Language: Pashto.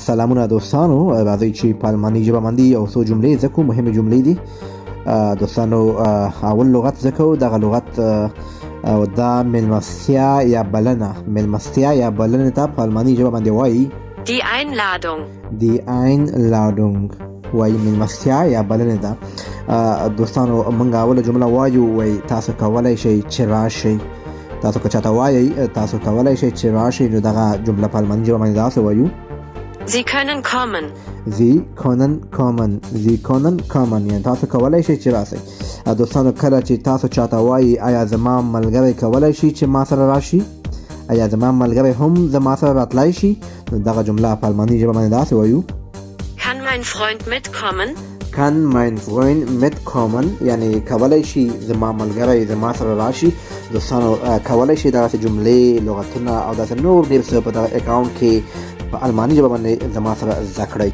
سلامونه دوستانو، راځئ چې په الماني ژبه باندې یو څو جملې زده کړو. مهمې جملې دي دوستانو. اول لغت زده کوو، دغه لغت او دا میلمستیا یا بلنه. میلمستیا یا بلنې ته په الماني ژبه باندې وایي Die Einladung. Die Einladung وایي، میلمستیا یا بلنې ته. دوستانو، موږ اوله جمله وایو، وایي تاسو کولی شئ چې راشئ. تاسو که چاته وایئ تاسو کولی شئ چې راشئ، نو دغه جمله په الماني ژبه باندې داسې وایو: Sie können kommen. Sie können kommen. Sie können kommen، یعنی تاسو کولی شئ چې راشئ. دوستانو، کله چې تاسو چاته وایي آیا زما ملګری کولی شي چې ما سره راشي، آیا زما ملګری هم زما سره راتلای شي، نو دغه جمله په الماني ژبه باندې داسې وایو: Kann mein Freund mitkommen? Kann mein Freund mitkommen، یعنی کولی شي زما ملګری زما سره راشي. دوستانو، کولی شي دغسې جملې، لغتونه او داسې نور ډېر څه په دغه اکاونټ کې په الماني ژبه باندې زما سره زده کړئ.